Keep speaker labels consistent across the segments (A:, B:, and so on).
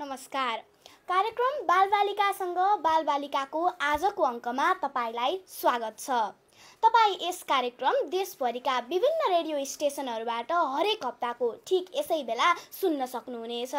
A: नमस्कार। कार्यक्रम बालबालिकासँग बालबालिकाको आजको अङ्कमा तपाईलाई स्वागत छ। तपाईँ यस कार्यक्रम देशभरिका विभिन्न रेडियो स्टेसनहरूबाट हरेक हप्ताको ठिक यसै बेला सुन्न सक्नुहुनेछ।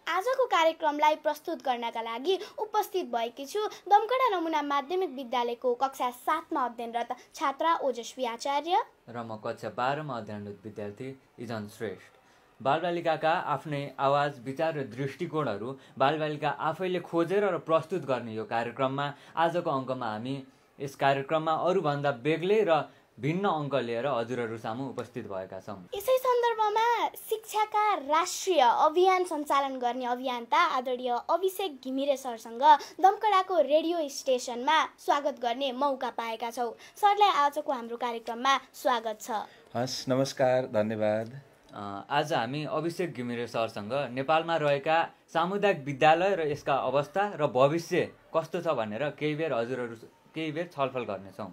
A: आजको कार्यक्रमलाई प्रस्तुत गर्नका लागि उपस्थित भएकी छु दमकड़ा नमुना माध्यमिक विद्यालयको कक्षा 7 मा अध्ययनरत छात्रा ओजस्वी आचार्य
B: र म कक्षा 12 मा अध्ययनरत विद्यार्थी इजन श्रेष्ठ। बालबालिकाका आफ्नै आवाज, विचार र दृष्टिकोणहरू बालबालिका आफैले खोजेर र प्रस्तुत गर्ने यो कार्यक्रममा आजको अङ्कमा हामी यस कार्यक्रममा अरूभन्दा बेग्लै र भिन्न अङ्क लिएर हजुरहरू सामु उपस्थित भएका छौँ।
A: यसै सन्दर्भमा शिक्षाका राष्ट्रिय अभियान सञ्चालन गर्ने अभियन्ता आदरणीय अभिषेक घिमिरे सरसँग दमकड़ाको रेडियो स्टेसनमा स्वागत गर्ने मौका पाएका छौँ। सरलाई आजको हाम्रो कार्यक्रममा स्वागत छ।
C: हस्, नमस्कार, धन्यवाद।
B: आज हामी अभिषेक घिमिरे सरसँग नेपालमा रहेका सामुदायिक विद्यालय र यसका अवस्था र भविष्य कस्तो छ भनेर केही बेर छलफल गर्नेछौँ।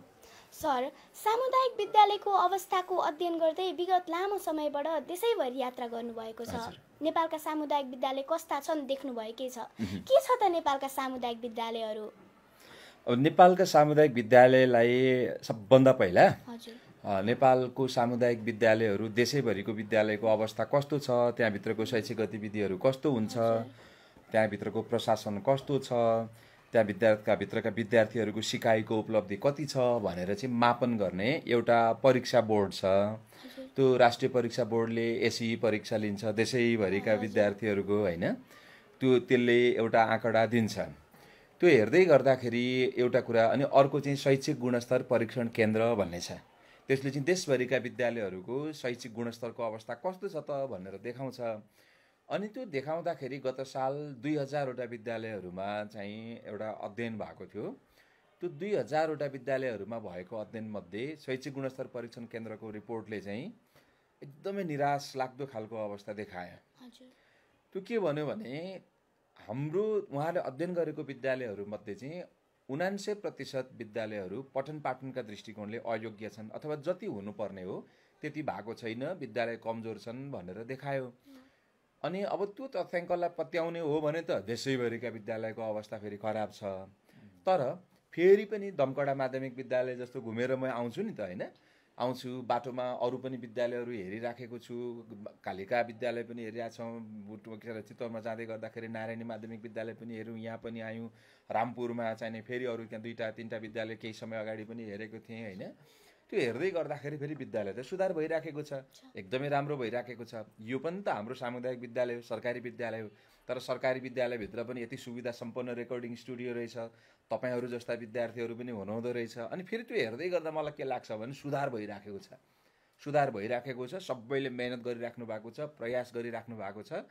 A: सर, सामुदायिक विद्यालयको अवस्थाको अध्ययन गर्दै विगत लामो समयबाट देशैभरि यात्रा गर्नुभएको छ। नेपालका सामुदायिक विद्यालय कस्ता छन् देख्नुभएकै छ। के छ त नेपालका सामुदायिक विद्यालयहरू?
C: अब नेपालका सामुदायिक विद्यालयलाई सबभन्दा पहिला नेपालको सामुदायिक विद्यालयहरू देशैभरिको विद्यालयको अवस्था कस्तो छ, त्यहाँभित्रको शैक्षिक गतिविधिहरू कस्तो हुन्छ, त्यहाँभित्रको प्रशासन कस्तो छ, त्यहाँ भित्रका विद्यार्थीहरूको सिकाइको उपलब्धि कति छ भनेर चाहिँ मापन गर्ने एउटा परीक्षा बोर्ड छ। त्यो राष्ट्रिय परीक्षा बोर्डले एसई परीक्षा लिन्छ देशैभरिका विद्यार्थीहरूको, होइन? त्यसले एउटा आँकडा दिन्छ। त्यो हेर्दै गर्दाखेरि एउटा कुरा। अनि अर्को चाहिँ शैक्षिक गुणस्तर परीक्षण केन्द्र भन्ने छ। त्यसले चाहिँ देशभरिका विद्यालयहरूको शैक्षिक गुणस्तरको अवस्था कस्तो छ त भनेर देखाउँछ। अनि त्यो देखाउँदाखेरि गत साल 2000वटा विद्यालयहरूमा चाहिँ एउटा अध्ययन भएको थियो। त्यो 2000वटा विद्यालयहरूमा भएको अध्ययनमध्ये शैक्षिक गुणस्तर परीक्षण केन्द्रको रिपोर्टले चाहिँ एकदमै निराश लाग्दो खालको अवस्था देखायो। त्यो के भन्यो भने हाम्रो उहाँले अध्ययन गरेको विद्यालयहरूमध्ये चाहिँ 79% विद्यालयहरू पठन पाठनका दृष्टिकोणले अयोग्य छन् अथवा जति हुनुपर्ने हो त्यति भएको छैन, विद्यालय कमजोर छन् भनेर देखायो। अनि अब त्यो तथ्याङ्कलाई पत्याउने हो भने त देशैभरिका विद्यालयको अवस्था फेरि खराब छ। तर फेरि पनि दमकड़ा माध्यमिक विद्यालय जस्तो घुमेर म आउँछु नि त, होइन? आउँछु, बाटोमा अरू पनि विद्यालयहरू हेरिराखेको छु। कालिका विद्यालय पनि हेरिरहेको छौँ। चितवनमा जाँदै गर्दाखेरि नारायणी माध्यमिक विद्यालय पनि हेऱ्यौँ, यहाँ पनि आयौँ। रामपुरमा चाहिँ फेरि अरू त्यहाँ 2-3टा विद्यालय केही समय अगाडि पनि हेरेको थिएँ, होइन? त्यो हेर्दै गर्दाखेरि फेरि विद्यालय त सुधार भइराखेको छ, एकदमै राम्रो भइराखेको छ। यो पनि त हाम्रो सामुदायिक विद्यालय हो, सरकारी विद्यालय हो। तर सरकारी विद्यालयभित्र पनि यति सुविधा सम्पन्न रेकर्डिङ स्टुडियो रहेछ, तपाईँहरू जस्ता विद्यार्थीहरू पनि हुनुहुँदो रहेछ। अनि फेरि त्यो हेर्दै गर्दा मलाई के लाग्छ भने सुधार भइराखेको छ। सबैले मेहनत गरिराख्नु भएको छ, प्रयास गरिराख्नु भएको छ।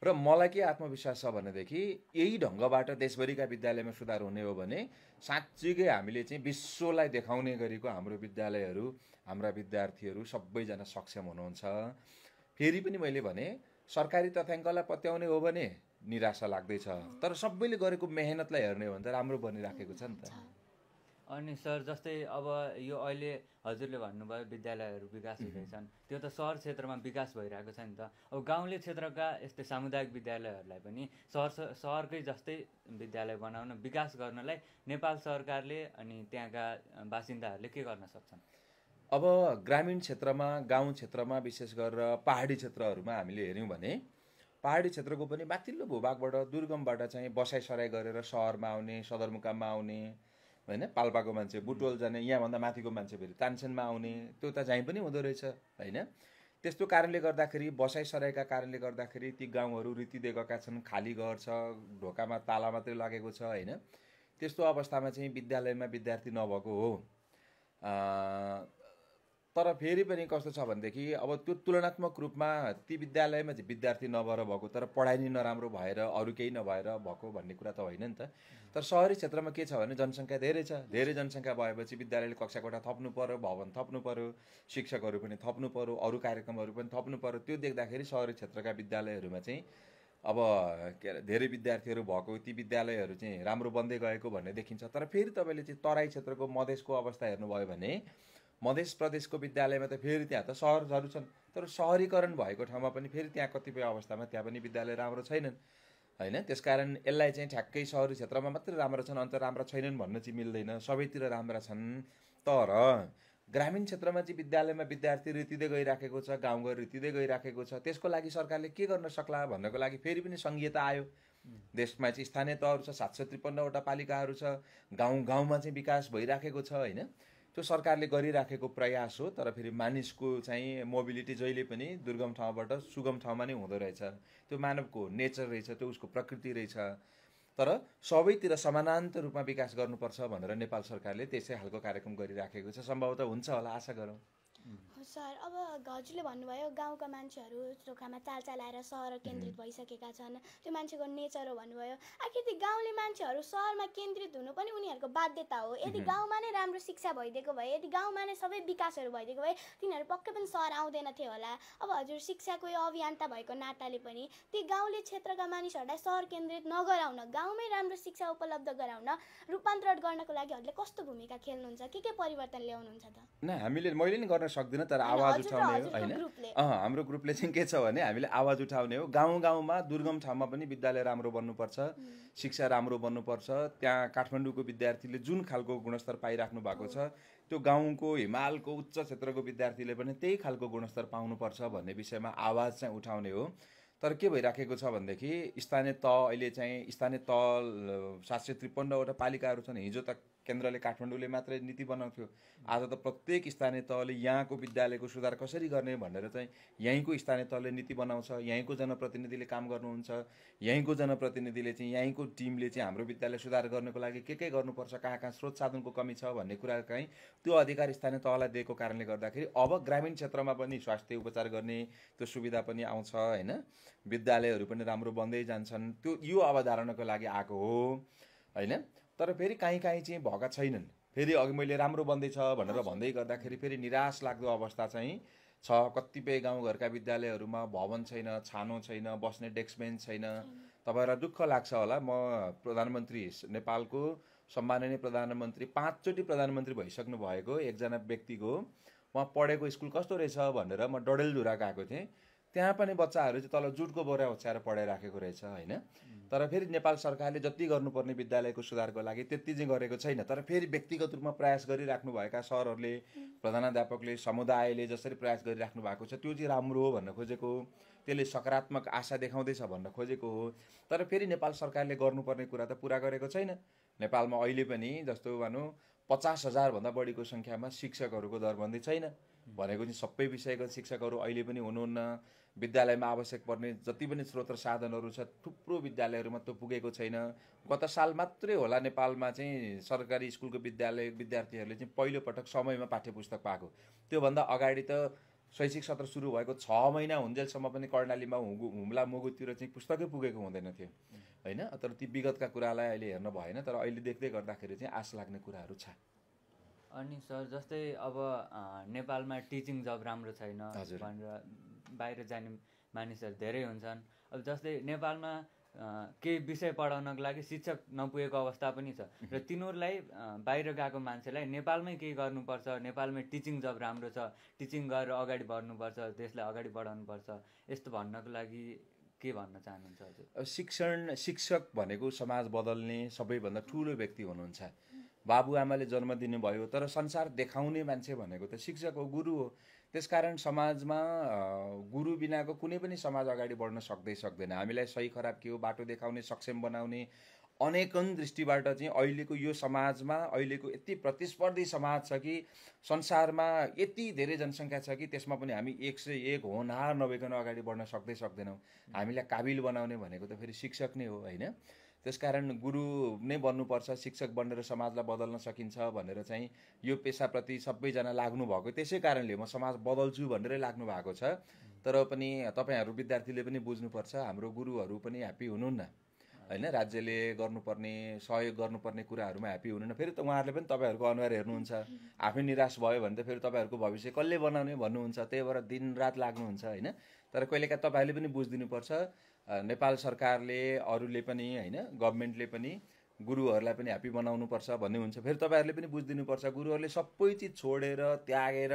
C: र मलाई के आत्मविश्वास छ भनेदेखि यही ढङ्गबाट देशभरिका विद्यालयमा सुधार हुने हो भने साँच्चीकै हामीले चाहिँ विश्वलाई देखाउने गरेको हाम्रो विद्यालयहरू, हाम्रा विद्यार्थीहरू सबैजना सक्षम हुनुहुन्छ। फेरि पनि मैले भने सरकारी तथ्याङ्कलाई पत्याउने हो भने निराशा लाग्दैछ। तर सबैले गरेको मेहनतलाई हेर्ने हो भने त राम्रो बनिराखेको छ नि त।
B: अनि सर, जस्तै अब यो अहिले हजुरले भन्नुभयो विद्यालयहरू विकास हुँदैछन्, त्यो त सहर क्षेत्रमा विकास भइरहेको छ नि त। अब गाउँले क्षेत्रका यस्तै सामुदायिक विद्यालयहरूलाई पनि सहरकै जस्तै विद्यालय बनाउन, विकास गर्नलाई नेपाल सरकारले अनि त्यहाँका बासिन्दाहरूले के गर्न सक्छन्?
C: अब ग्रामीण क्षेत्रमा, गाउँ क्षेत्रमा, विशेष गरेर पहाडी क्षेत्रहरूमा हामीले हेऱ्यौँ भने पहाडी क्षेत्रको पनि माथिल्लो भूभागबाट, दुर्गमबाट चाहिँ बसाइसराई गरेर सहरमा आउने, सदरमुकाममा आउने, होइन? पाल्पाको मान्छे बुटोल जाने, यहाँभन्दा माथिको मान्छे फेरि तानसेनमा आउने, त्यो त चाहिँ पनि हुँदो रहेछ, होइन? त्यस्तो कारणले गर्दाखेरि, बसाइसराईका कारणले गर्दाखेरि ती गाउँहरू रित्तिँदै गएका छन्। खाली घर छ, ढोकामा ताला मात्रै लागेको छ, होइन? त्यस्तो अवस्थामा चाहिँ विद्यालयमा विद्यार्थी नभएको हो। तर फेरि पनि कस्तो छ भनेदेखि अब त्यो तुलनात्मक रूपमा ती विद्यालयमा चाहिँ विद्यार्थी नभएर भएको, तर पढाइ नै नराम्रो भएर अरू केही नभएर भएको भन्ने कुरा त होइन नि त। तर सहरी क्षेत्रमा के छ भने जनसङ्ख्या धेरै छ। धेरै जनसङ्ख्या भएपछि विद्यालयले कक्षा कोठा थप्नु पर्यो, भवन थप्नु पर्यो, शिक्षकहरू पनि थप्नु पर्यो, अरू कार्यक्रमहरू पनि थप्नु पर्यो। त्यो देख्दाखेरि सहरी क्षेत्रका विद्यालयहरूमा चाहिँ अब के अरे धेरै विद्यार्थीहरू भएको, ती विद्यालयहरू चाहिँ राम्रो बन्दै गएको भन्ने देखिन्छ। तर फेरि तपाईँले चाहिँ तराई क्षेत्रको मधेसको अवस्था हेर्नुभयो भने मध्य प्रदेशको विद्यालयमा त फेरि त्यहाँ त सहरहरू छन्, तर सहरीकरण भएको ठाउँमा पनि फेरि त्यहाँ कतिपय अवस्थामा त्यहाँ पनि विद्यालय राम्रो छैनन्। होइन। त्यसकारण यसलाई चाहिँ ठ्याक्कै सहरी क्षेत्रमा मात्रै राम्रा छन् अन्त राम्रा छैनन् भन्न चाहिँ मिल्दैन, सबैतिर राम्रा छन्। तर ग्रामीण क्षेत्रमा चाहिँ विद्यालयमा विद्यार्थी रितिँदै गइराखेको छ, गाउँघर रितिँदै गइराखेको छ। त्यसको लागि सरकारले के गर्न सक्ला भन्नको लागि फेरि पनि सङ्घीयता आयो। देशमा चाहिँ स्थानीय तहहरू छ, 753वटा पालिकाहरू छ, गाउँ गाउँमा चाहिँ विकास भइराखेको छ होइन। त्यो सरकारले गरिराखेको प्रयास हो। तर फेरि मानिसको चाहिँ मोबिलिटी जहिले पनि दुर्गम ठाउँबाट सुगम ठाउँमा नै हुँदो रहेछ। त्यो मानवको नेचर रहेछ, त्यो उसको प्रकृति रहेछ। तर सबैतिर समानान्तर रूपमा विकास गर्नुपर्छ भनेर नेपाल सरकारले त्यसै खालको कार्यक्रम गरिराखेको छ। सम्भवतः हुन्छ होला, आशा गरौँ।
A: सर, अब हजुरले भन्नुभयो गाउँका मान्छेहरू चोखामा चाल आएर सहर केन्द्रित भइसकेका छन्, त्यो मान्छेको नेचर हो भन्नुभयो। आखिर ती गाउँले मान्छेहरू सहरमा केन्द्रित हुनु पनि उनीहरूको बाध्यता हो। यदि गाउँमा नै राम्रो शिक्षा भइदिएको भए, यदि गाउँमा नै सबै विकासहरू भइदिएको भए तिनीहरू पक्कै पनि सहर आउँदैन थियो होला। अब हजुर शिक्षाको यो अभियन्ता भएको नाताले पनि ती गाउँले क्षेत्रका मानिसहरूलाई सहर केन्द्रित नगराउन, गाउँमै राम्रो शिक्षा उपलब्ध गराउन, रूपान्तरण गर्नको लागि हजुरले कस्तो भूमिका खेल्नुहुन्छ, के परिवर्तन ल्याउनुहुन्छ त?
C: मैले नि गर्न सक्दिनँ, तर आवाज उठाउने हो होइन। हाम्रो ग्रुपले चाहिँ के छ भने हामीले आवाज उठाउने हो। गाउँ गाउँमा दुर्गम ठाउँमा पनि विद्यालय राम्रो बन्नुपर्छ, शिक्षा राम्रो बन्नुपर्छ। त्यहाँ काठमाडौँको विद्यार्थीले जुन खालको गुणस्तर पाइराख्नु भएको छ त्यो गाउँको हिमालको उच्च क्षेत्रको विद्यार्थीले पनि त्यही खालको गुणस्तर पाउनुपर्छ भन्ने विषयमा आवाज चाहिँ उठाउने हो। तर के भइराखेको छ भनेदेखि स्थानीय तह अहिले चाहिँ स्थानीय तह 753वटा पालिकाहरू छन्। हिजो त केन्द्रले काठमाडौँले मात्रै नीति बनाउँथ्यो, आज त प्रत्येक स्थानीय तहले यहाँको विद्यालयको सुधार कसरी गर्ने भनेर चाहिँ यहीँको स्थानीय तहले नीति बनाउँछ। यहीँको जनप्रतिनिधिले काम गर्नुहुन्छ, यहीँको जनप्रतिनिधिले चाहिँ यहीँको टिमले चाहिँ हाम्रो विद्यालय सुधार गर्नको लागि के गर्नुपर्छ, कहाँ कहाँ स्रोत साधनको कमी छ भन्ने कुरा चाहिँ त्यो अधिकार स्थानीय तहलाई दिएको कारणले गर्दाखेरि अब ग्रामीण क्षेत्रमा पनि स्वास्थ्य उपचार गर्ने त्यो सुविधा पनि आउँछ होइन। विद्यालयहरू पनि राम्रो बन्दै जान्छन्। त्यो यो अवधारणाको लागि आएको हो होइन। तर फेरि काहीँ चाहिँ भएका छैनन्। फेरि अघि मैले राम्रो बन्दैछ भनेर भन्दै गर्दाखेरि फेरि निराश लाग्दो अवस्था चाहिँ छ। कतिपय गाउँघरका विद्यालयहरूमा भवन छैन, छानो छैन, बस्ने डेस्क बेन्च छैन। तपाईँहरूलाई दुःख लाग्छ होला, म प्रधानमन्त्री नेपालको सम्माननीय प्रधानमन्त्री 5 चोटि प्रधानमन्त्री भइसक्नु भएको एकजना व्यक्तिको उहाँ पढेको स्कुल कस्तो रहेछ भनेर म डडेलधुरा गएको थिएँ। त्यहाँ पनि बच्चाहरू चाहिँ तल जुटको बोरा ओछ्याएर पढाइराखेको रहेछ होइन। तर फेरि नेपाल सरकारले जति गर्नुपर्ने विद्यालयको सुधारको लागि त्यति चाहिँ गरेको छैन। तर फेरि व्यक्तिगत रूपमा प्रयास गरिराख्नुभएका सरहरूले, प्रधानाध्यापकले, समुदायले जसरी प्रयास गरिराख्नु भएको छ त्यो चाहिँ राम्रो हो भन्न खोजेको हो। त्यसले सकारात्मक आशा देखाउँदैछ भन्न खोजेको हो। तर फेरि नेपाल सरकारले गर्नुपर्ने कुरा त पुरा गरेको छैन। नेपालमा अहिले पनि जस्तो भनौँ 50,000 भन्दा बढीको सङ्ख्यामा शिक्षकहरूको दरबन्दी छैन भनेको चाहिँ सबै विषयगत शिक्षकहरू अहिले पनि हुनुहुन्न। विद्यालयमा आवश्यक पर्ने जति पनि स्रोत र साधनहरू छ थुप्रो विद्यालयहरूमा त्यो पुगेको छैन। गत साल मात्रै होला नेपालमा चाहिँ सरकारी स्कुलको विद्यार्थीहरूले चाहिँ पहिलोपटक समयमा पाठ्यपुस्तक पाएको। त्योभन्दा अगाडि त शैक्षिक सत्र सुरु भएको 6 महिना हुन्जेलसम्म पनि कर्णालीमा हुम्ला मुगुतिर चाहिँ पुस्तकै पुगेको हुँदैन थियो होइन। तर ती विगतका कुरालाई अहिले हेर्न भएन। तर अहिले देख्दै गर्दाखेरि चाहिँ आश लाग्ने कुराहरू छ।
B: अनि सर जस्तै अब नेपालमा टिचिङ जब राम्रो छैन भनेर बाहिर जाने मानिसहरू धेरै हुन्छन्। अब जस्तै नेपालमा केही विषय पढाउनको लागि शिक्षक नपुगेको अवस्था पनि छ र तिनीहरूलाई बाहिर गएको मान्छेलाई नेपालमै केही गर्नुपर्छ, नेपालमै टिचिङ जब राम्रो छ, टिचिङ गरेर अगाडि बढ्नुपर्छ, देशलाई अगाडि बढाउनुपर्छ, यस्तो भन्नको लागि के भन्न चाहनुहुन्छ हजुर?
C: शिक्षक भनेको समाज बदल्ने सबैभन्दा ठुलो व्यक्ति हुनुहुन्छ। बाबुआमाले जन्म दिनुभयो तर संसार देखाउने मान्छे भनेको त शिक्षक हो, गुरु हो। त्यसकारण समाजमा गुरु बिनाको कुनै पनि समाज अगाडि बढ्न सक्दैन। हामीलाई सही खराब के हो बाटो देखाउने, सक्षम बनाउने अनेकन दृष्टिबाट चाहिँ अहिलेको यो समाजमा अहिलेको यति प्रतिस्पर्धी समाज छ कि संसारमा यति धेरै जनसङ्ख्या छ कि त्यसमा पनि हामी 101 होनहार नभइकन अगाडि बढ्न सक्दैनौँ। हामीलाई काबिल बनाउने भनेको त फेरि शिक्षक नै हो होइन। त्यसकारण गुरु नै बन्नुपर्छ, शिक्षक बनेर समाजलाई बदल्न सकिन्छ भनेर चाहिँ यो पेसाप्रति सबैजना लाग्नु भएको। त्यसै कारणले म समाज बदल्छु भनेरै लाग्नु भएको छ। तर पनि तपाईँहरू विद्यार्थीले पनि बुझ्नुपर्छ, हाम्रो गुरुहरू पनि ह्याप्पी हुनुहुन्न होइन। राज्यले गर्नुपर्ने सहयोग गर्नुपर्ने कुराहरूमा ह्याप्पी हुनुहुन्न। फेरि त उहाँहरूले पनि तपाईँहरूको अनुहार हेर्नुहुन्छ। आफै निराश भयो भने त फेरि तपाईँहरूको भविष्य कसले बनाउने भन्नुहुन्छ। त्यही भएर दिनरात लाग्नुहुन्छ होइन। तर कहिलेकाहीँ तपाईँहरूले पनि बुझिदिनुपर्छ, नेपाल सरकारले अरूले पनि होइन गभर्मेन्टले पनि गुरुहरूलाई पनि ह्याप्पी बनाउनुपर्छ भन्ने हुन्छ। फेरि तपाईँहरूले पनि बुझिदिनुपर्छ गुरुहरूले सबै चिज छोडेर त्यागेर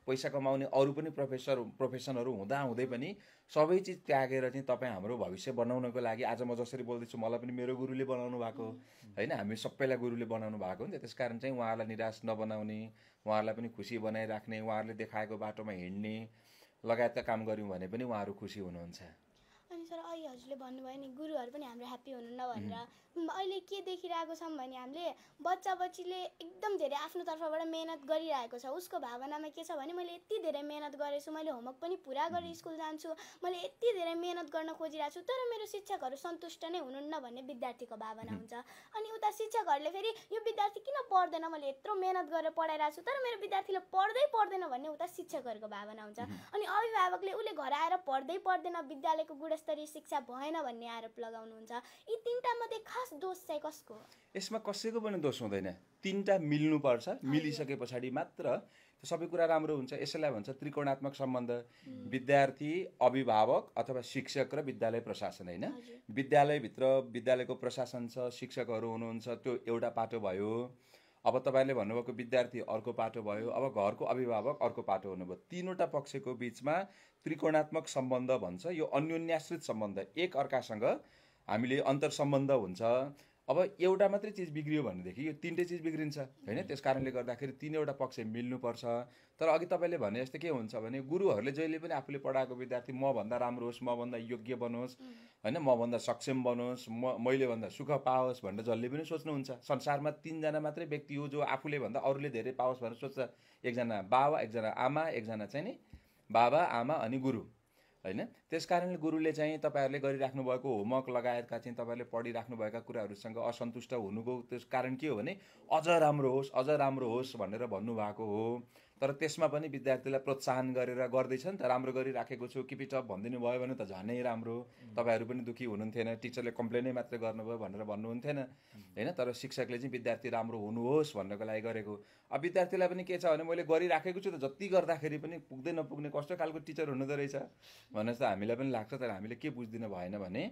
C: पैसा कमाउने अरू पनि प्रोफेसनहरू हुँदै पनि सबै चिज त्यागेर चाहिँ तपाईँ हाम्रो भविष्य बनाउनको लागि आज म जसरी बोल्दैछु मलाई पनि मेरो गुरुले बनाउनु भएको होइन, हामी सबैलाई गुरुले बनाउनु भएको नि त। त्यस कारण चाहिँ उहाँहरूलाई निराश नबनाउने, उहाँहरूलाई पनि खुसी बनाइराख्ने, उहाँहरूले देखाएको बाटोमा हिँड्ने लगायतका काम गऱ्यौँ भने पनि उहाँहरू खुसी हुनुहुन्छ।
A: अनि सर अहिले हजुरले भन्नुभयो नि गुरुहरू पनि हाम्रो ह्याप्पी हुनुहुन्न भनेर। अहिले के देखिरहेको छौँ भने हामीले बच्चीले एकदम धेरै आफ्नो तर्फबाट मेहनत गरिरहेको छ। उसको भावनामा के छ भने मैले यति धेरै मेहनत गरेछु, मैले होमवर्क पनि पुरा गरेर स्कुल जान्छु, मैले यति धेरै मेहनत गर्न खोजिरहेको छु, तर मेरो शिक्षकहरू सन्तुष्ट नै हुनुहुन्न भन्ने विद्यार्थीको भावना हुन्छ। अनि उता शिक्षकहरूले फेरि यो विद्यार्थी किन पढ्दैन, मैले यत्रो मेहनत गरेर पढाइरहेको छु तर मेरो विद्यार्थीले पढ्दैन भन्ने उता शिक्षकहरूको भावना हुन्छ। अनि अभिभावकले उसले घर आएर पढ्दैन, विद्यालयको गुणस्तरीय शिक्षा भएन भन्ने आरोप लगाउनुहुन्छ। यी तीनटा मध्ये खास दोष चाहिँ कसको?
C: यसमा कसैको पनि दोष हुँदैन, तीनटा मिल्नुपर्छ। मिलिसके पछाडि मात्र सबै कुरा राम्रो हुन्छ। यसैलाई भन्छ त्रिकोणात्मक सम्बन्ध, विद्यार्थी, अभिभावक अथवा शिक्षक र विद्यालय प्रशासन होइन। विद्यालयभित्र विद्यालयको प्रशासन छ, शिक्षकहरू हुनुहुन्छ, त्यो एउटा पाटो भयो। अब तपाईँले भन्नुभएको विद्यार्थी अर्को पाटो भयो, अब घरको अभिभावक अर्को पाटो हुनुभयो। तीनवटा पक्षको बिचमा त्रिकोणात्मक सम्बन्ध भन्छ। यो अन्योन्याश्रित सम्बन्ध, एक अर्कासँग हामीले अन्तर सम्बन्ध हुन्छ। अब एउटा मात्रै चिज बिग्रियो भनेदेखि यो तीनटै चिज बिग्रिन्छ होइन। त्यस कारणले गर्दाखेरि तीनवटा पक्ष मिल्नुपर्छ। तर अघि तपाईँले भने जस्तो के हुन्छ भने गुरुहरूले जहिले पनि आफूले पढाएको विद्यार्थी मभन्दा राम्रो होस्, मभन्दा योग्य बनोस् होइन, मभन्दा सक्षम बनोस्, मैले भन्दा सुख पाओस् भनेर जसले पनि सोच्नुहुन्छ। संसारमा 3 जना मात्रै व्यक्ति हो जो आफूले भन्दा अरूले धेरै पाओस् भनेर सोच्छ। एकजना बाबा, एकजना आमा, एकजना चाहिँ नि बाबा आमा अनि गुरु होइन। त्यस कारणले गुरुले चाहिँ तपाईँहरूले गरिराख्नु भएको होमवर्क लगायतका चाहिँ तपाईँहरूले पढिराख्नुभएका कुराहरूसँग असन्तुष्ट हुनुको त्यस कारण के हो भने अझ राम्रो होस् भनेर भन्नुभएको हो। तर त्यसमा पनि विद्यार्थीलाई प्रोत्साहन गरेर गर्दैछ नि त, राम्रो गरिराखेको छु किपिटप भनिदिनु भयो भने त झनै राम्रो, तपाईँहरू पनि दुःखी हुनुहुन्थेन, टिचरले कम्प्लेनै मात्रै गर्नुभयो भनेर भन्नुहुन्थेन होइन। तर शिक्षकले चाहिँ विद्यार्थी राम्रो हुनुहोस् भन्नको लागि गरेको। अब विद्यार्थीलाई पनि के छ भने मैले गरिराखेको छु त, जति गर्दाखेरि पनि पुग्दै नपुग्ने कस्तो खालको टिचर हुनुहुँदो रहेछ भनेर त हामीलाई पनि लाग्छ। तर हामीले के बुझ्दिन भएन भने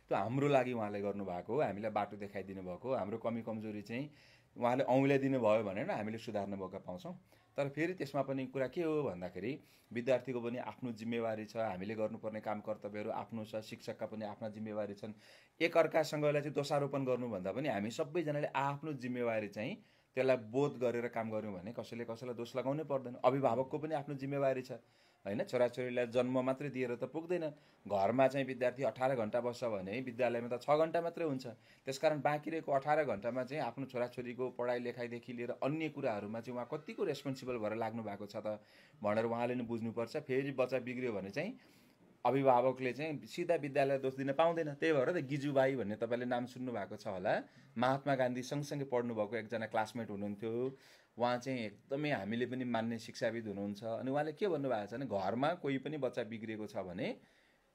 C: त्यो हाम्रो लागि उहाँले गर्नुभएको हो, हामीलाई बाटो देखाइदिनु भएको हो। हाम्रो कमी कमजोरी चाहिँ उहाँले औँल्याइदिनु भयो भने हामीले सुधार्ने मौका पाउँछौँ। तर फेरि त्यसमा पनि कुरा के हो भन्दाखेरि विद्यार्थीको पनि आफ्नो जिम्मेवारी छ, हामीले गर्नुपर्ने काम कर्तव्यहरू आफ्नो छ, शिक्षकका पनि आफ्ना जिम्मेवारी छन्। एकअर्कासँगलाई चाहिँ दोषारोपण गर्नुभन्दा पनि हामी सबैजनाले आफ्नो जिम्मेवारी चाहिँ त्यसलाई बोध गरेर काम गऱ्यौँ भने कसैलाई दोष लगाउनै पर्दैन। अभिभावकको पनि आफ्नो जिम्मेवारी छ होइन। छोराछोरीलाई जन्म मात्रै दिएर त पुग्दैन। घरमा चाहिँ विद्यार्थी 18 घन्टा बस्छ भने विद्यालयमा त 6 घन्टा मात्रै हुन्छ। त्यसकारण बाँकी रहेको 18 घन्टामा चाहिँ आफ्नो छोराछोरीको पढाइ लेखाइदेखि लिएर अन्य कुराहरूमा चाहिँ उहाँ कतिको रेस्पोन्सिबल भएर लाग्नु भएको छ त भनेर उहाँले नै बुझ्नुपर्छ। फेरि बच्चा बिग्रियो भने चाहिँ अभिभावकले चाहिँ सिधा विद्यालय दोष दिन पाउँदैन। त्यही भएर त गिजुबाई भन्ने तपाईँले नाम सुन्नु भएको छ होला, महात्मा गान्धी सँगसँगै पढ्नुभएको एकजना क्लासमेट हुनुहुन्थ्यो। उहाँ चाहिँ एकदमै हामीले पनि मान्ने शिक्षाविद हुनुहुन्छ। अनि उहाँले के भन्नुभएको छ भने घरमा कोही पनि बच्चा बिग्रिएको छ भने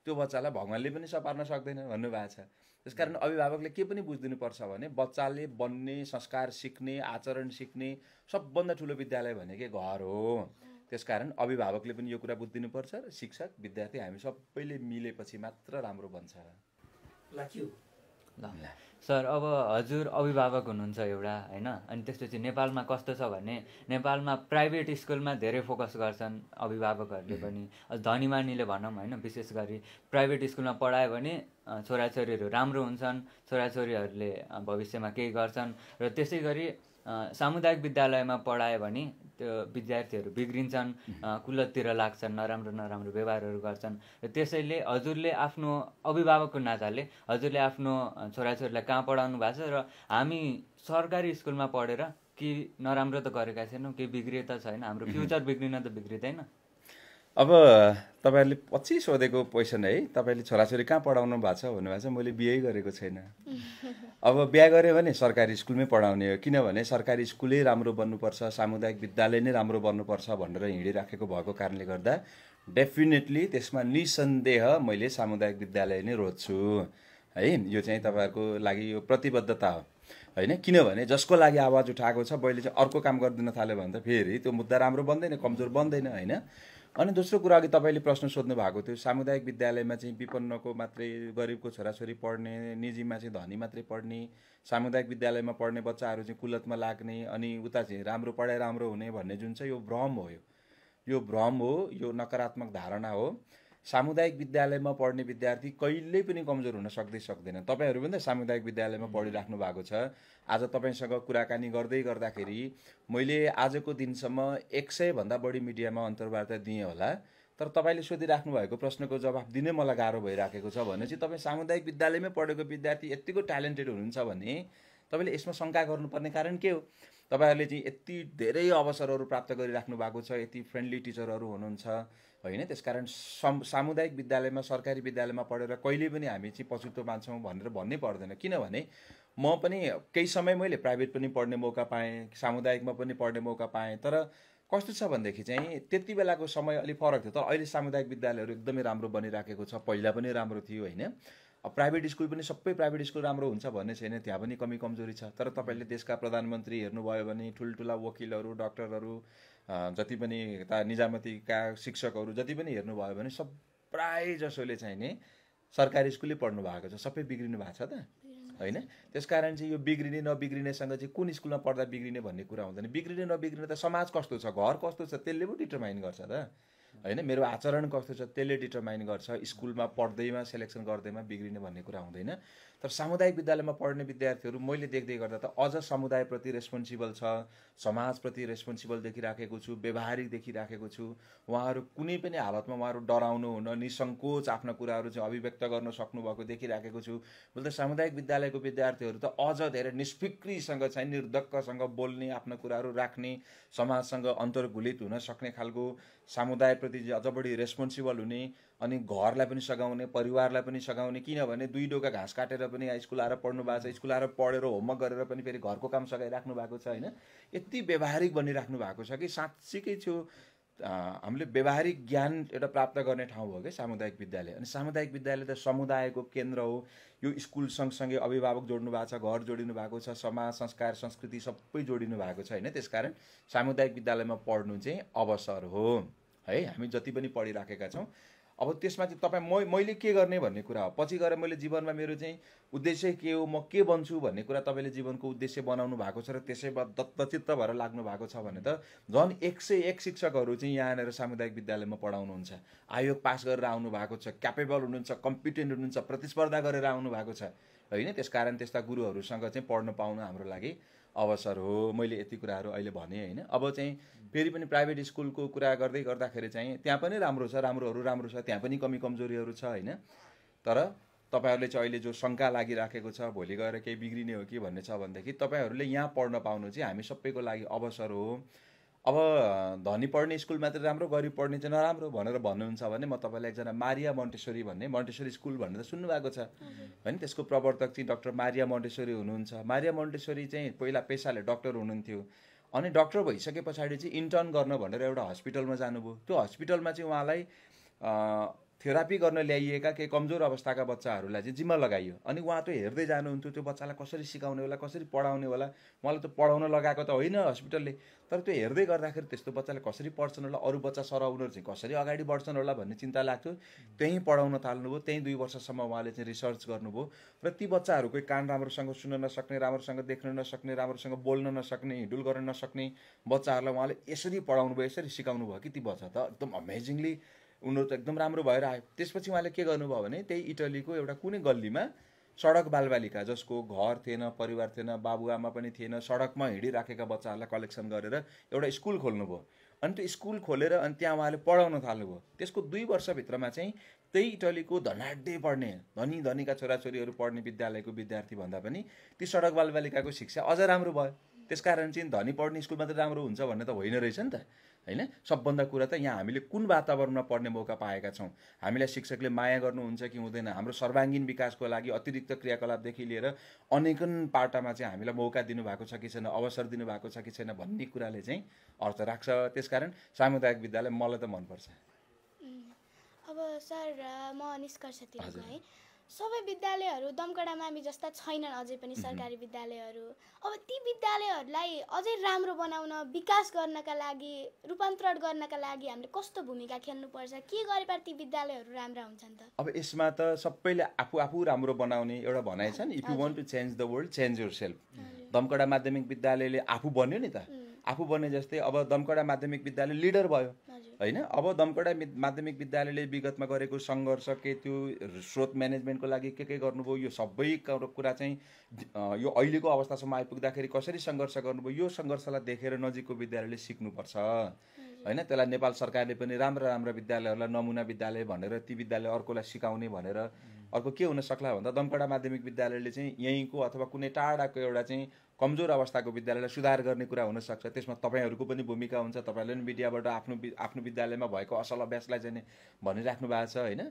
C: त्यो बच्चालाई भगवान्ले पनि सपार्न सक्दैन भन्नुभएको छ। त्यसकारण अभिभावकले के पनि बुझिदिनुपर्छ भने बच्चाले बन्ने, संस्कार सिक्ने, आचरण सिक्ने सबभन्दा ठुलो विद्यालय भनेकै घर हो। त्यसकारण अभिभावकले पनि यो कुरा बुझिदिनुपर्छ र शिक्षक, विद्यार्थी हामी सबैले मिलेपछि मात्र राम्रो बन्छ।
B: ल सर, अब हजुर अभिभावक हुनुहुन्छ एउटा होइन। अनि त्यसपछि नेपालमा कस्तो छ भने नेपालमा प्राइभेट स्कुलमा धेरै फोकस गर्छन् अभिभावकहरूले पनि। धनीमानीले भनौँ होइन, विशेष गरी प्राइभेट स्कुलमा पढायो भने छोराछोरीहरू राम्रो हुन्छन्, छोराछोरीहरूले भविष्यमा केही गर्छन्। र त्यसै गरी सामुदायिक विद्यालयमा पढायो भने त्यो विद्यार्थीहरू बिग्रिन्छन्, कुलततिर लाग्छन्, नराम्रो व्यवहारहरू गर्छन्। र त्यसैले हजुरले आफ्नो अभिभावकको नाताले हजुरले आफ्नो छोराछोरीलाई कहाँ पढाउनु भएको छ र हामी सरकारी स्कुलमा पढेर के नराम्रो त गरेका छैनौँ, केही बिग्रिए त छैन, हाम्रो फ्युचर बिग्रिन त बिग्रिँदैन।
C: अब तपाईँहरूले 25 सोधेको क्वेसन है, तपाईँले छोराछोरी कहाँ पढाउनु भएको छ भन्नुभएको छ। मैले बिहे गरेको छैन। अब बिहा गऱ्यो भने सरकारी स्कुलमै पढाउने हो, किनभने सरकारी स्कुलै राम्रो बन्नुपर्छ, सामुदायिक विद्यालय नै राम्रो बन्नुपर्छ भनेर हिँडिराखेको भएको कारणले गर्दा डेफिनेटली त्यसमा निसन्देह मैले सामुदायिक विद्यालय नै रोज्छु है। यो चाहिँ तपाईँहरूको लागि यो प्रतिबद्धता हो होइन। किनभने जसको लागि आवाज उठाएको छ मैले चाहिँ अर्को काम गरिदिन थाल्यो भने त फेरि त्यो मुद्दा राम्रो बन्दैन, कमजोर बन्दैन होइन। अनि दोस्रो कुरा अघि तपाईँले प्रश्न सोध्नु भएको थियो, सामुदायिक विद्यालयमा चाहिँ विपन्नको मात्रै, गरिबको छोराछोरी पढ्ने, निजीमा चाहिँ धनी मात्रै पढ्ने, सामुदायिक विद्यालयमा पढ्ने बच्चाहरू चाहिँ कुलतमा लाग्ने, अनि उता चाहिँ राम्रो पढाइ राम्रो हुने भन्ने जुन चाहिँ यो भ्रम हो। यो यो भ्रम हो, यो नकारात्मक धारणा हो। सामुदायिक विद्यालयमा पढ्ने विद्यार्थी कहिल्यै पनि कमजोर हुन सक्दैन। तपाईँहरू पनि त सामुदायिक विद्यालयमा पढिराख्नु भएको छ। आज तपाईँसँग कुराकानी गर्दै गर्दाखेरि मैले आजको दिनसम्म 100 भन्दा बढी मिडियामा अन्तर्वार्ता दिएँ होला, तर तपाईँले सोधिराख्नु भएको प्रश्नको जवाफ दिनै मलाई गाह्रो भइराखेको छ भने चाहिँ तपाईँ सामुदायिक विद्यालयमै पढेको विद्यार्थी यत्तिको ट्यालेन्टेड हुनुहुन्छ भने तपाईँले यसमा शङ्का गर्नुपर्ने कारण के हो? तपाईँहरूले चाहिँ यति धेरै अवसरहरू प्राप्त गरिराख्नु भएको छ, यति फ्रेन्डली टिचरहरू हुनुहुन्छ होइन। त्यसकारण सामुदायिक विद्यालयमा, सरकारी विद्यालयमा पढेर कहिले पनि हामी चाहिँ पछुतो मान्छौँ भनेर भन्नै पर्दैन। किनभने म पनि केही समय मैले प्राइभेट पनि पढ्ने मौका पाएँ, सामुदायिकमा पनि पढ्ने मौका पाएँ, तर कस्तो छ भनेदेखि चाहिँ त्यति बेलाको समय अलिक फरक थियो। तर अहिले सामुदायिक विद्यालयहरू एकदमै राम्रो बनिराखेको छ, पहिला पनि राम्रो थियो होइन। अब प्राइभेट स्कुल पनि सबै प्राइभेट स्कुल राम्रो हुन्छ भन्ने छैन, त्यहाँ पनि कमी कमजोरी छ। तर तपाईँले देशका प्रधानमन्त्री हेर्नुभयो भने, ठुल्ठुला वकिलहरू, डक्टरहरू, जति पनि निजामतीका शिक्षकहरू जति पनि हेर्नुभयो भने सब प्राय जसोले चाहिँ नि सरकारी स्कुलै पढ्नु भएको छ। सबै बिग्रिनु भएको छ त होइन। त्यसकारण चाहिँ यो बिग्रिने नबिग्रिनेसँग चाहिँ कुन स्कुलमा पढ्दा बिग्रिने भन्ने कुरा हुँदैन। बिग्रिने नबिग्रिने त समाज कस्तो छ, घर कस्तो छ त्यसले पो डिटरमाइन गर्छ त होइन। मेरो आचरण कस्तो छ त्यसले डिटरमाइन गर्छ। स्कुलमा पढ्दैमा, सेलेक्सन गर्दैमा बिग्रिने भन्ने कुरा हुँदैन। तर सामुदायिक विद्यालयमा पढ्ने विद्यार्थीहरू मैले देख्दै गर्दा त अझ समुदायप्रति रेस्पोन्सिबल छ, समाजप्रति रेस्पोन्सिबल देखिराखेको छु, व्यवहारिक देखिराखेको छु। उहाँहरू कुनै पनि हालतमा उहाँहरू डराउनु हुन, निसङ्कोच आफ्ना कुराहरू चाहिँ अभिव्यक्त गर्न सक्नुभएको देखिराखेको छु। बोल्दा सामुदायिक विद्यालयको विद्यार्थीहरू त अझ धेरै निष्फिक्रीसँग चाहिँ निर्धक्कसँग बोल्ने, आफ्ना कुराहरू राख्ने, समाजसँग अन्तर्घुलित हुन सक्ने खालको, समुदायप्रति अझ बढी रेस्पोन्सिबल हुने, अनि घरलाई पनि सघाउने, परिवारलाई पनि सघाउने। किनभने 2 डोका घाँस काटेर पनि स्कुल आएर पढ्नु भएको छ, स्कुल आएर पढेर होमवर्क गरेर पनि फेरि घरको काम सघाइराख्नु भएको छ होइन। यति व्यवहारिक बनिराख्नु भएको छ कि साँच्चीकै थियो हामीले व्यवहारिक ज्ञान एउटा प्राप्त गर्ने ठाउँ हो क्या सामुदायिक विद्यालय। अनि सामुदायिक विद्यालय त समुदायको केन्द्र हो। यो स्कुल सँगसँगै अभिभावक जोड्नु भएको छ, घर जोडिनु भएको छ, समाज, संस्कार, संस्कृति सबै जोडिनु भएको छ होइन। त्यसकारण सामुदायिक विद्यालयमा पढ्नु चाहिँ अवसर हो है। हामी जति पनि पढिराखेका छौँ। अब त्यसमा चाहिँ तपाईँ मैले के गर्ने भन्ने कुरा हो। पछि गएर मैले जीवनमा मेरो चाहिँ उद्देश्य के हो, म के बन्छु भन्ने कुरा तपाईँले जीवनको उद्देश्य बनाउनु भएको छ र त्यसैमा दत्तचित्त भएर लाग्नु भएको छ भने त झन् 101 शिक्षकहरू चाहिँ यहाँ आएर सामुदायिक विद्यालयमा पढाउनुहुन्छ। आयोग पास गरेर आउनु भएको छ, क्यापेबल हुनुहुन्छ, कम्पिटेन्ट हुनुहुन्छ, प्रतिस्पर्धा गरेर आउनु भएको छ होइन। त्यसकारण त्यस्ता गुरुहरूसँग चाहिँ पढ्न पाउनु हाम्रो लागि अवसर हो। मैले यति कुराहरू अहिले भने होइन। अब चाहिँ फेरि पनि प्राइभेट स्कुलको कुरा गर्दै गर्दाखेरि चाहिँ त्यहाँ पनि राम्रो छ, राम्रो छ, त्यहाँ पनि कमी कमजोरीहरू छ होइन। तर तपाईँहरूले चाहिँ अहिले जो शङ्का लागिराखेको छ भोलि गएर केही बिग्रिने हो कि भन्ने छ भनेदेखि तपाईँहरूले यहाँ पढ्न पाउनु चाहिँ हामी सबैको लागि अवसर हो। अब धनी पढ्ने स्कुल मात्रै राम्रो, गरिब पढ्ने चाहिँ नराम्रो भनेर भन्नुहुन्छ भने म तपाईँलाई एकजना मारिया मोन्टेसरी भन्ने मोन्टेसरी स्कुल भनेर सुन्नुभएको छ होइन। त्यसको प्रवर्तक चाहिँ डाक्टर मारिया मोन्टेसरी हुनुहुन्छ। मारिया मोन्टेसरी चाहिँ पहिला पेसाले डाक्टर हुनुहुन्थ्यो, अनि डाक्टर भइसके पछाडि चाहिँ इन्टर्न गर्न भनेर एउटा हस्पिटलमा जानुभयो। त्यो हस्पिटलमा चाहिँ उहाँलाई थेरापी गर्न ल्याइएका केही कमजोर अवस्थाका बच्चाहरूलाई चाहिँ जिम्मा लगाइयो। अनि उहाँ त हेर्दै जानुहुन्थ्यो त्यो बच्चालाई कसरी सिकाउने होला, कसरी पढाउने होला। उहाँलाई त पढाउन लगाएको त होइन हस्पिटलले, तर त्यो हेर्दै गर्दाखेरि त्यस्तो बच्चाले कसरी पढ्छन् होला, अरू बच्चा सर उनीहरू चाहिँ कसरी अगाडि बढ्छन् होला भन्ने चिन्ता लाग्थ्यो। त्यहीँ पढाउन थाल्नुभयो। त्यहीँ 2 वर्षसम्म उहाँले चाहिँ रिसर्च गर्नुभयो र ती बच्चाहरू कोही कान राम्रोसँग सुन्न नसक्ने, राम्रोसँग देख्न नसक्ने, राम्रोसँग बोल्न नसक्ने, हिँडुल गर्न नसक्ने बच्चाहरूलाई उहाँले यसरी पढाउनु भयो, यसरी सिकाउनु भयो कि ती बच्चा त एकदम अमेजिङली उनीहरू त एकदम राम्रो भएर आयो। त्यसपछि उहाँले के गर्नुभयो भने त्यही इटलीको एउटा कुनै गल्लीमा सडक बालबालिका जसको घर थिएन, परिवार थिएन, बाबुआमा पनि थिएन, सडकमा हिँडिराखेका बच्चाहरूलाई कलेक्सन गरेर एउटा स्कुल खोल्नुभयो। अनि त्यो स्कुल खोलेर अनि त्यहाँ उहाँले पढाउन थाल्नुभयो। त्यसको 2 वर्षभित्रमा चाहिँ त्यही इटलीको धनाढ्य पढ्ने, धनीका छोराछोरीहरू पढ्ने विद्यालयको विद्यार्थी भन्दा पनि ती सडक बालबालिकाको शिक्षा अझ राम्रो भयो। त्यसकारण चाहिँ धनी पढ्ने स्कुल मात्रै राम्रो हुन्छ भन्ने त होइन रहेछ नि त होइन। सबभन्दा कुरा त यहाँ हामीले कुन वातावरणमा पढ्ने मौका पाएका छौँ, हामीलाई शिक्षकले माया गर्नुहुन्छ कि हुँदैन, हाम्रो सर्वाङ्गीन विकासको लागि अतिरिक्त क्रियाकलापदेखि लिएर अनेकन पाटामा चाहिँ हामीलाई मौका दिनुभएको छ कि छैन, अवसर दिनुभएको छ कि छैन भन्ने कुराले चाहिँ अर्थ राख्छ। त्यसकारण सामुदायिक विद्यालय मलाई त मनपर्छ।
A: अब सर म निष्कर्षतिर गएँ। सबै विद्यालयहरू दमकडा मामी जस्ता छैनन् अझै पनि सरकारी विद्यालयहरू। अब ती विद्यालयहरूलाई अझै राम्रो बनाउन, विकास गर्नका लागि, रूपान्तरण गर्नका लागि हामीले कस्तो भूमिका खेल्नुपर्छ, के गरेर ती विद्यालयहरू राम्रा हुन्छन् त?
C: अब यसमा त सबैले आफू राम्रो बनाउने एउटा भनाइ छ नि, if you want to change the world change yourself. दमकडा माध्यमिक विद्यालयले आफू बन्यो नि त, आफू बने जस्तै अब दमकडा माध्यमिक विद्यालय लिडर भयो होइन। अब दमकड़ा माध्यमिक विद्यालयले विगतमा गरेको सङ्घर्ष के त्यो स्रोत म्यानेजमेन्टको लागि के गर्नुभयो, यो सबै कुरा चाहिँ यो अहिलेको अवस्थासम्म आइपुग्दाखेरि कसरी सङ्घर्ष गर्नुभयो, यो सङ्घर्षलाई देखेर नजिकको विद्यालयले सिक्नुपर्छ होइन। त्यसलाई नेपाल सरकारले पनि राम्रा विद्यालयहरूलाई नमुना विद्यालय भनेर ती विद्यालय अर्कोलाई सिकाउने भनेर अर्को के हुन सक्ला भन्दा दमकड़ा माध्यमिक विद्यालयले चाहिँ यहीँको अथवा कुनै टाढाको एउटा चाहिँ कमजोर अवस्थाको विद्यालयलाई सुधार गर्ने कुरा हुनसक्छ। त्यसमा तपाईँहरूको पनि भूमिका हुन्छ। तपाईँहरूले पनि मिडियाबाट आफ्नो विद्यालयमा भएको असल अभ्यासलाई चाहिँ भनिराख्नु भएको छ होइन।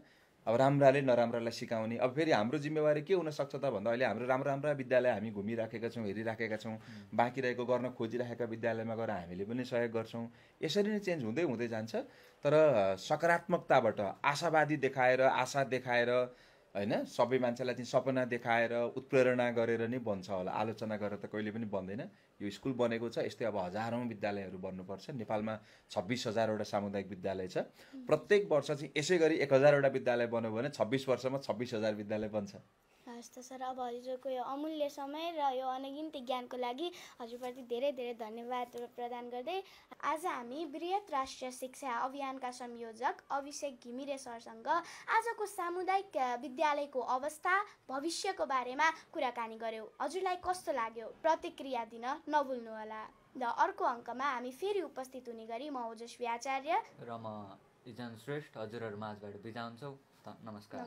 C: अब राम्राले नराम्रालाई सिकाउने। अब फेरि हाम्रो जिम्मेवारी के हुनसक्छ त भन्दा अहिले हाम्रो राम्रा विद्यालय हामी घुमिराखेका छौँ, हेरिराखेका छौँ। बाँकी रहेको गर्न खोजिराखेका विद्यालयमा गएर हामीले पनि सहयोग गर्छौँ। यसरी नै चेन्ज हुँदै जान्छ। तर सकारात्मकताबाट आशावादी देखाएर, आशा देखाएर होइन, सबै मान्छेलाई चाहिँ सपना देखाएर उत्प्रेरणा गरेर नै बन्छ होला। आलोचना गरेर त कहिले पनि बन्दैन। यो स्कुल बनेको छ, यस्तै अब हजारौँ विद्यालयहरू बन्नुपर्छ। नेपालमा 26,000वटा सामुदायिक विद्यालय छ। प्रत्येक वर्ष चाहिँ यसै गरी 1,000वटा विद्यालय बन्यो भने 26 वर्षमा 26,000 विद्यालय बन्छ।
A: हस् त सर, अब हजुरको यो अमूल्य समय र यो अनगिन्ती ज्ञानको लागि हजुरप्रति धेरै धन्यवाद प्रदान गर्दै आज हामी बृहत राष्ट्रिय शिक्षा अभियानका संयोजक अभिषेक घिमिरे सरसँग आजको सामुदायिक विद्यालयको अवस्था, भविष्यको बारेमा कुराकानी गऱ्यौँ। हजुरलाई कस्तो लाग्यो? प्रतिक्रिया दिन नभुल्नुहोला। र अर्को अङ्कमा हामी फेरि उपस्थित हुने गरी म ओजस्वी आचार्य
B: र म इजन श्रेष्ठ हजुरहरू माझबाट बिदा हुन्छौँ। नमस्कार।